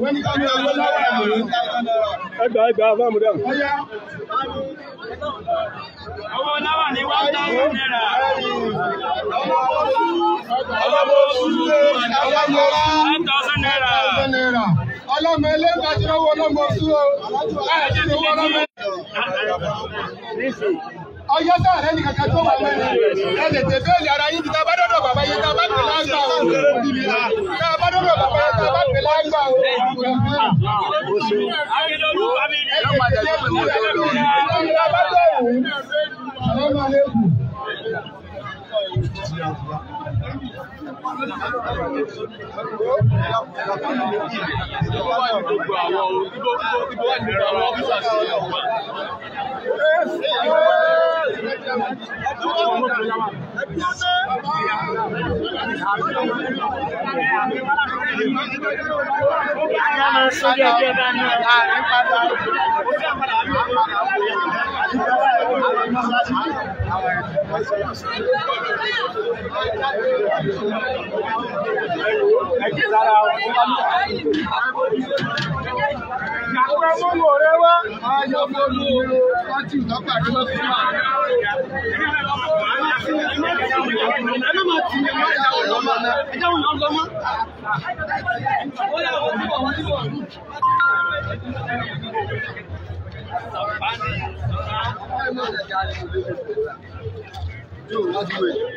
Wọ́n ní ká ní owó láwà ní. Ẹgbàá ẹgbàá fáàmù dáhùn. Owó láwà ní 1,000 naira. Ọlọ́mọ 1,000 naira. Ọlọ́mọ ẹlẹ́gbàá ti rọ́wọ́ ọlọ́mọ sú o. Ọyọ́ sáà rẹ̀ ní kankan tó wà lẹ́nu. Ẹ lè tẹ̀ bẹ́ẹ̀lì ara yín ti ta bá dọ́dọ̀ bàbá yẹn tá a bá pè lágbà o. Tá a bá dọ́dọ̀ bàbá yẹn tá a bá pè lágbà o. Akíndolú family. Ẹ lè tẹ̀ bẹ́ẹ̀lì ara yín tá a bá dọ̀wọ́. Assalamu alaikum.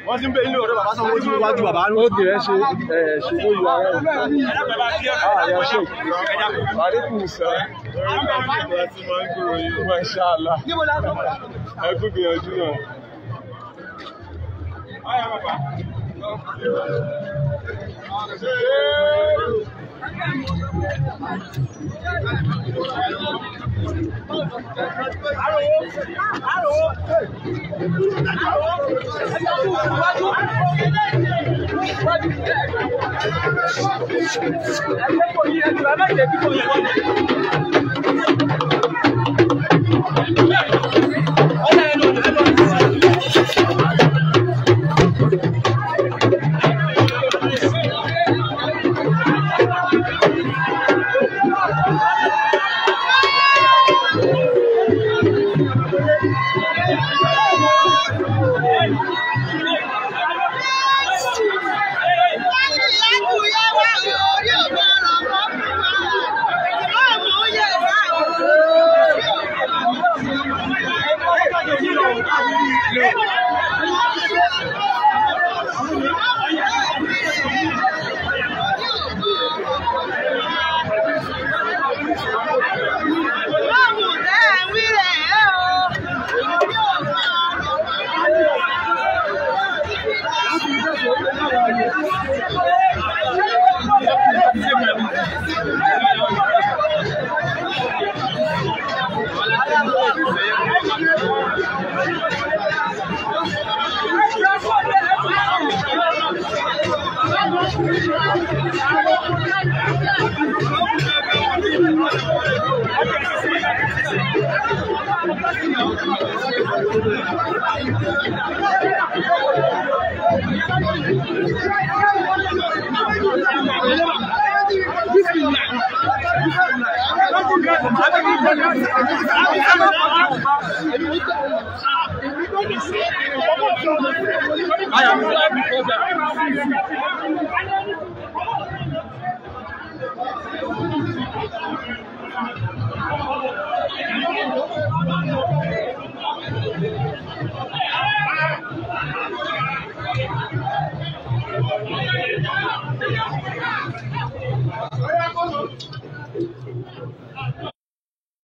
Wọ́n ti ń bẹ ilé ọ̀dọ́ bàbá sanwó tí wájú bàbá. Ó kì í ṣe ẹ̀ ṣe ló yọ ara rẹ̀. Àyà ṣe àríkù sá. Masha Allah. Ẹ kú gbìyànjú náà.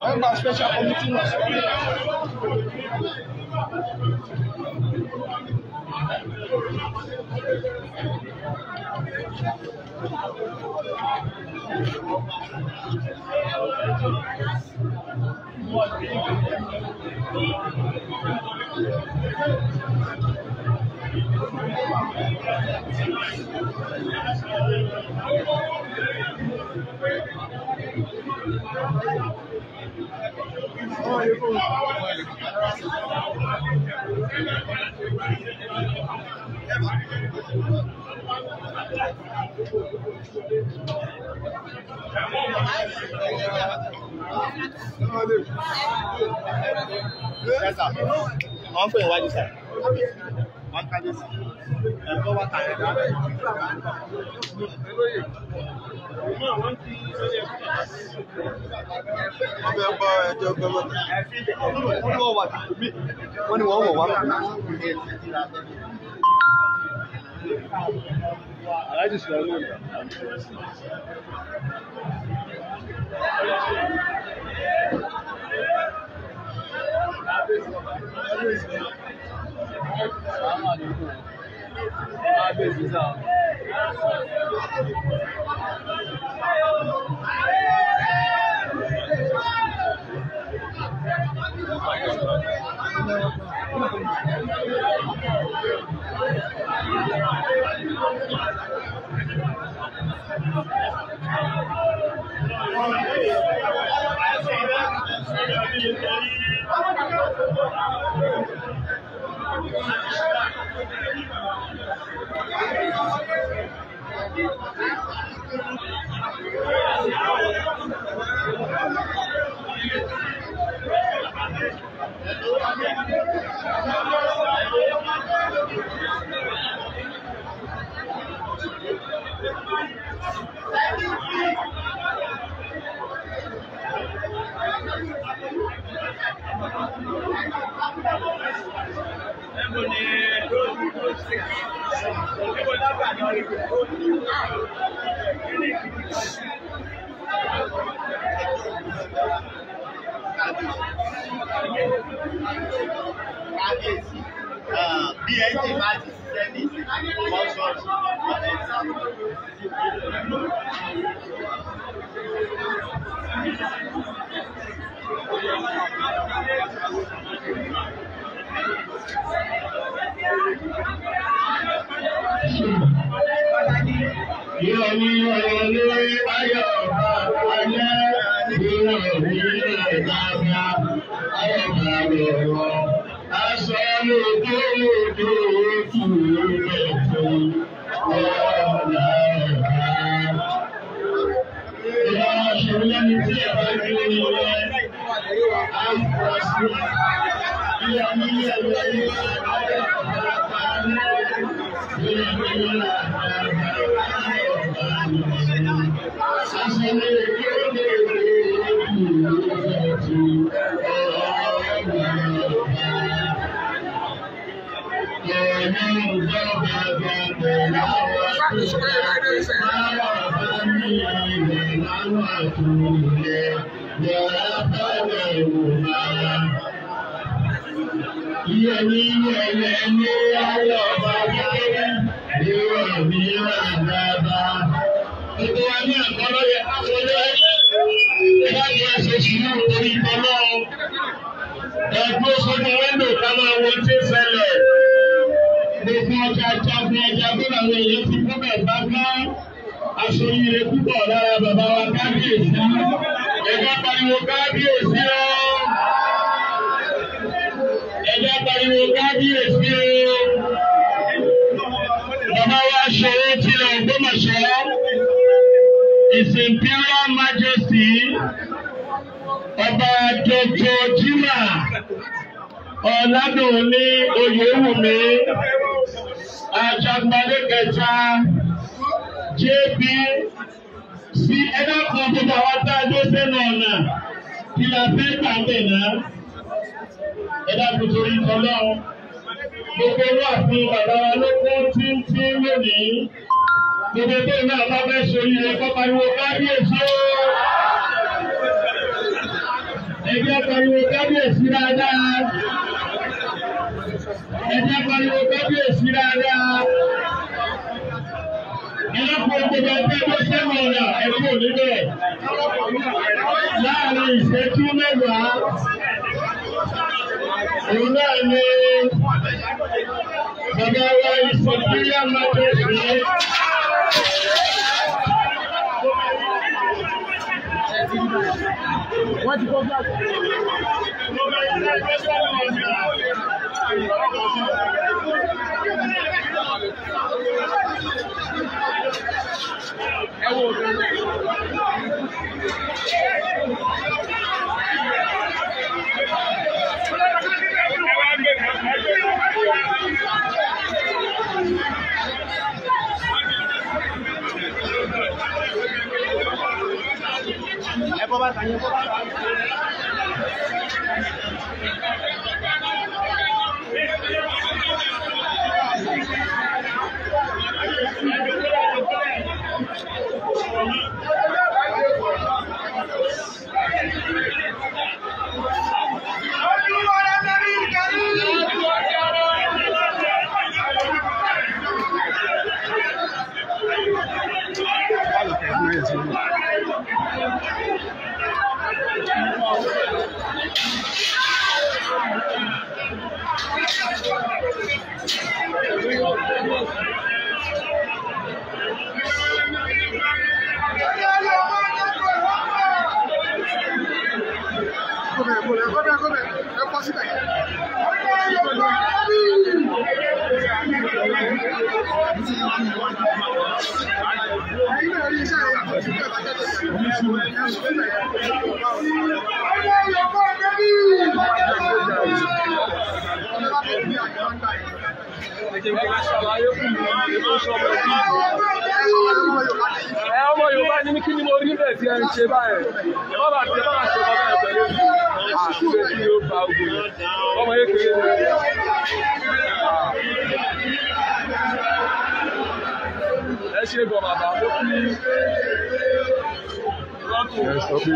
Member special committee Wọ́n pè wájú sá. Wọ́n kájé sí. Ẹ̀kọ́ wá tàyẹ̀ dáadáa. Wọ́n fẹ́ bá ẹjọ́ gọ́mọ̀tà. Wọ́n ní wọ́n wọ̀ wá. Alhaji Sulaiman. Kábíyèsí, bí ẹ́ńjìn bá ti ṣiṣẹ́ ní wọ́n ṣọ́ọ̀ṣì, wọ́n ti sá. Ẹgbẹ́ sójú wíńdò ká máa wo tí ń ṣẹlẹ̀. Gbogbo ọjà jagun ọjà gbọ́dọ̀ àwọn èèyàn ti kú bẹ̀ bá gán. Aṣoríire púpọ̀ lára bàbá wa kábíyèsí. Ẹ̀ka pariwo kábíyèsí o. Ẹ̀ka pariwo kábíyèsí o. Bàbá wa ṣòro tilẹ̀ Ògbómọ̀ṣọ́. His Imperial Majesty Ọba Dr. Jimá Ọ̀làdùnní Oyèwùmí Àjàgbálẹ̀ kẹta JP sí ẹ̀dá kan gbogbo àwọn tá a dó sẹ́nu ọ̀nà kí la fẹ́ gbà bẹ̀ náà ẹ̀dá kan torí tọ́lọ́run gbogbo wà fún bàbá wa ló kún tíntín lónìí gbogbo tó náà bá fẹ́ ṣoríire kọ́ pariwo kábíyèsí o ẹgbẹ́ pariwo kábíyèsí dáadáa ẹgbẹ́ pariwo kábíyèsí dáadáa ẹlọ́pọ̀ gbogbo ẹgbẹ́ tó sẹ́wọ̀n ọ̀nà ẹ̀kọ́ níbẹ̀ láàrin ìṣẹ́jú mẹ́wàá òun náà ni bàbá wa ìsọ̀kíríà májèlé. Wọ́n ti kọ́ fúlàgì. Ẹ ọmọ Yorùbá ní kí ni mo rí bẹ́ẹ̀ tí ẹ ń ṣe báyìí. Ẹ má bàa ṣe bá ṣe bàbá ẹ pẹ̀lú àti kí ló fa ogun yẹn. Ọmọ kékeré ni. Ẹ ṣe gan bàbá mo fi rọ́tò. Ẹ sọ pé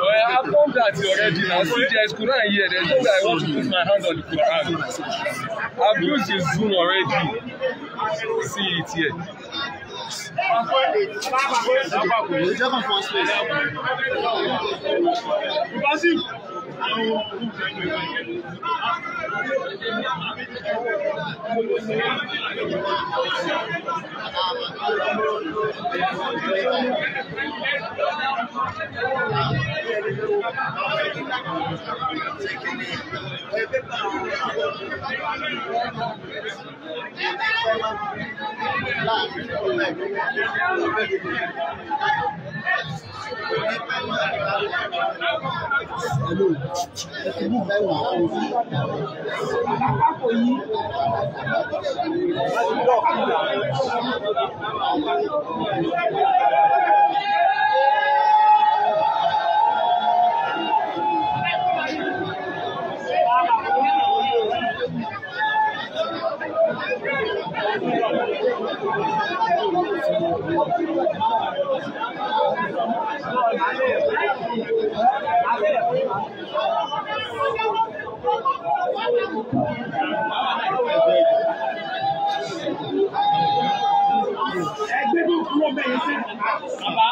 Well, I've done that already now. See, there's Quran here. There's no way I want to put my hand on the Quran. I've used the Zoom already. See it here.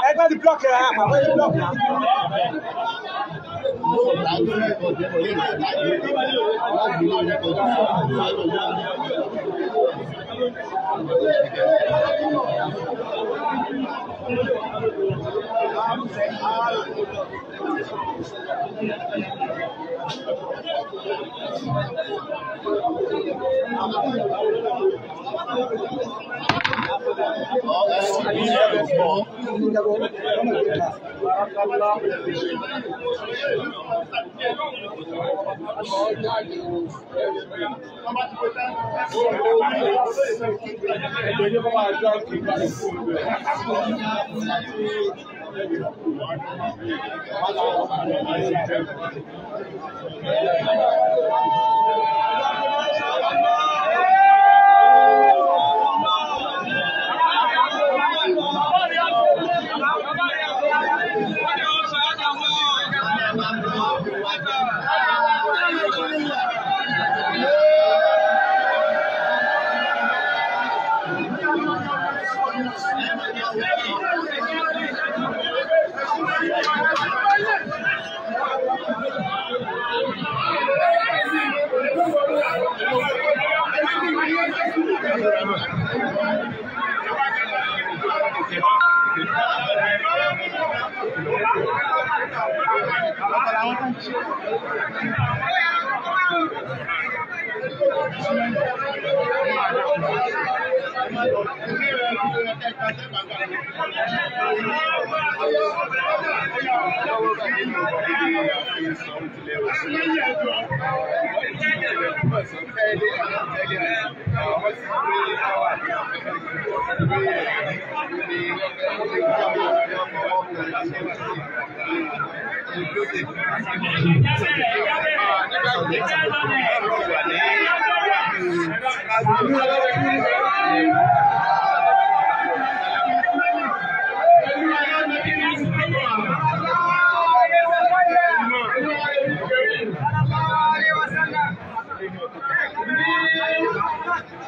Ẹgbẹ́ ti blọọkì rẹ̀ àpapọ̀ ti blọọkì rẹ̀.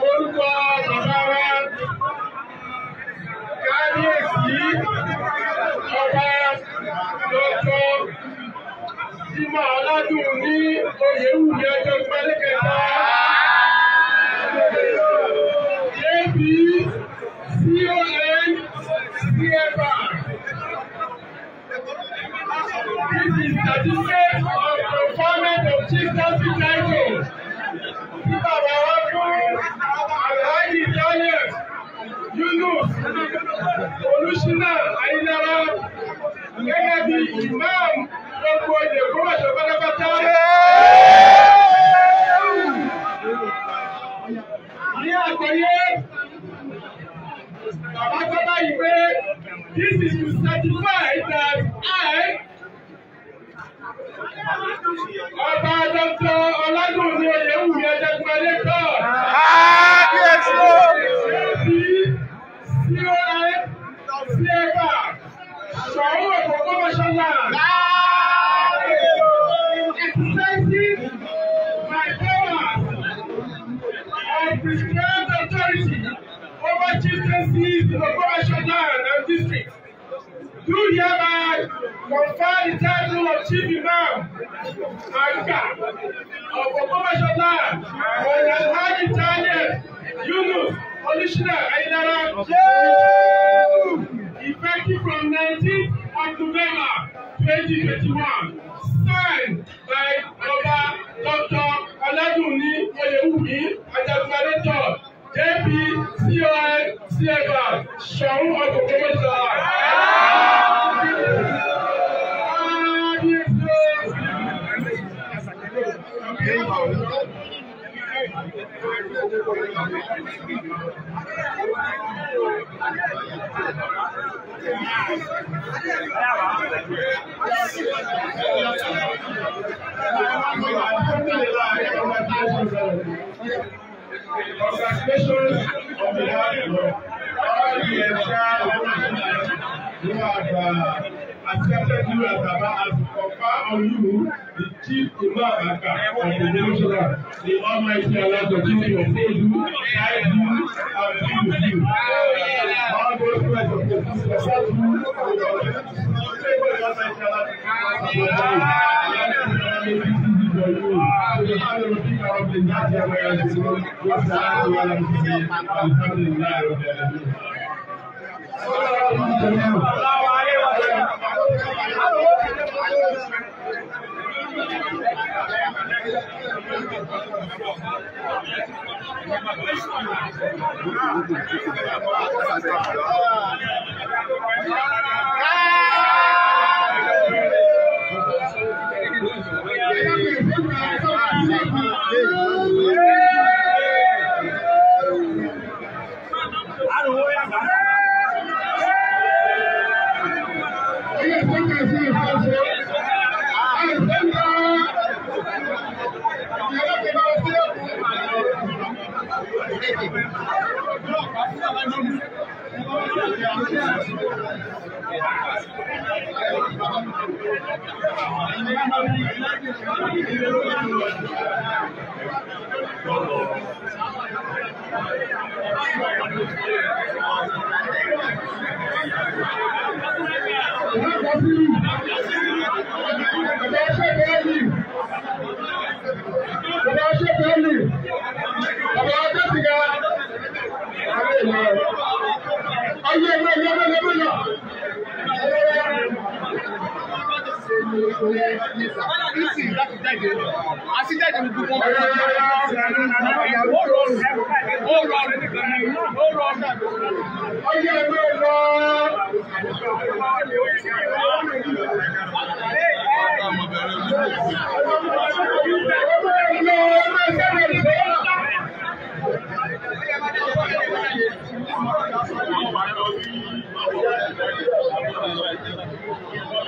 Orúkọ bàbá wa kábíyèsí ọba lọ́tọ́ Jimoh Ọládùn ní Oyèwùmí ọjọ́ pẹ́lẹ́kẹta. JB CON CFR. This is certificate of conferment of chieftaincy title. Tí bàbá wa fún Alhaji Daniel Yunus Olúṣínà Ayílára gẹ́gẹ́ bí imam gbogbo èdè Ògbómọ̀ṣọ́ pátápátá. Ní àgbáyé, bàbá tó báyìí pé this is to certify that I, Ọba Dr. Ọládùnní Oyèwùmí Ajagunmalé kọ́. Kábíyèsí o. CON CFR Ṣọ̀ún Ògbómọ̀ṣọ́ land. Exercising my powers of prescribed authority over chieftaincies in Ògbómọ̀ṣọ́ land and district. Do hereby confer the title of Chief Imam Agba of Ògbómọ̀ṣọ́ land on Alhaji Daniel Yunus Olúṣínà Ayílára. Effective from 19th of November 2021. Signed by Ọba Dr. Ọládùnní Oyèwùmí Ajagunmalé III, JP CON CFR, Ṣọ̀ún of Ògbómọ̀ṣọ́. Congratulations on behalf of all the entire who have accepted you as Baba as confer on you the Chief Imam Agba of the Ògbómọ̀ṣọ́. The Almighty Allah continue to uphold you, guide you, and be with you. All those who are support you,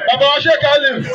Bàbá Sheikh Alif.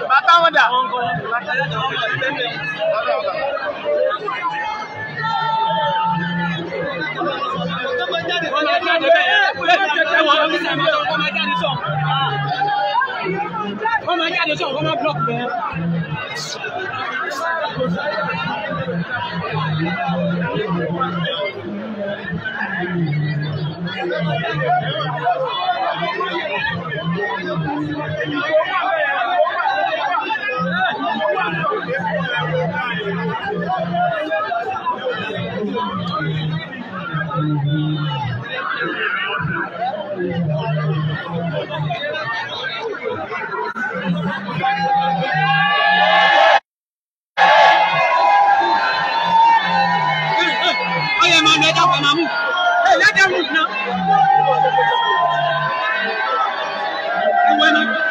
Bàtà wọn dà. Wọ́n máa jáde sọ̀rọ̀, wọ́n máa block bẹ́ẹ̀. Oye, máa lọ ẹja pẹ̀ máa mú. Ẹ lẹ́dẹ̀ mú iná. Ẹ̀wọ̀n ẹ̀ máa.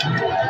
Thank you.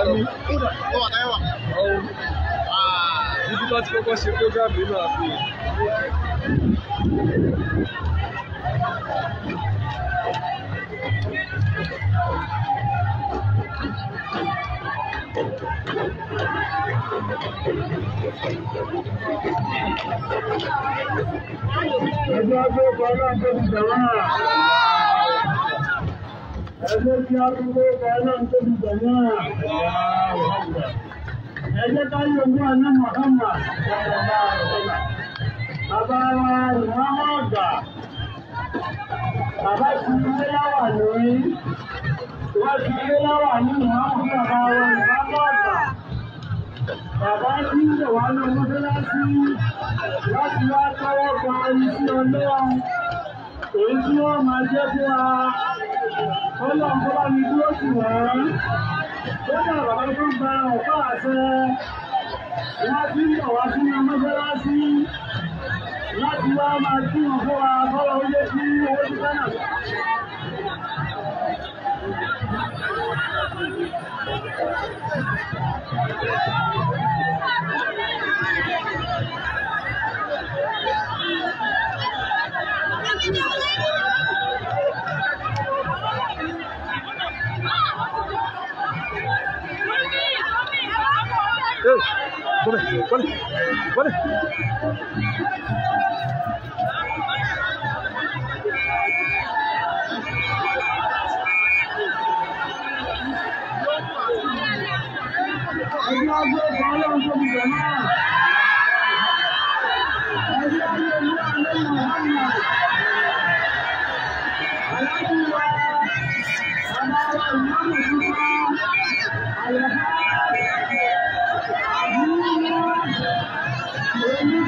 Àmì. Ibi tó ti kọ́kọ́ ṣe program nínú ààfin. Ẹjọ́ agbókọ̀ náà tó ti jẹ̀wọ́n. Ẹjọ́ tí agbókọ̀ náà tó ti jẹ̀wọ́n. Ẹ jẹ́ ká yóò mú àná Muhammad. Bàbá wa ìmọ̀ọ́mọ́ ọ̀gá. Bàbá ti ilé láwà lórí. Wọ́n ti ilé láwà ní ìmọ̀ọ́mọ́ bàbá wa ìmọ̀ọ́mọ́ ọ̀gá. Bàbá tí ń bọ̀ wá ní mọ́sálásí láti wá tọ́wọ́ gba iṣẹ́ Ọlọ́run. Èyí tí wọ́n máa jẹ́ fún wa. Ọlọ́run kó bá mi dúró sí wọ́n. Kódà bàbá tó gba ọ̀pá àṣẹ. Wọ́n ti ń bọ̀ wá sínú mọ́sálásí láti wá máa kí wọn fún wa kọ́lọ́ ó yé kí owó ti fẹ́ náà. Hey, come, come, come. Ẹjọ́ agbókọ̀ Ọlọ́run tó ti jẹ̀ náà. Ẹjọ́ agbókọ̀ Ọlọ́run Muhammad. Aláàbí wa, bàbá wa ìmáàmù tuntun, àyẹ̀fọ́, àbúrò, èmi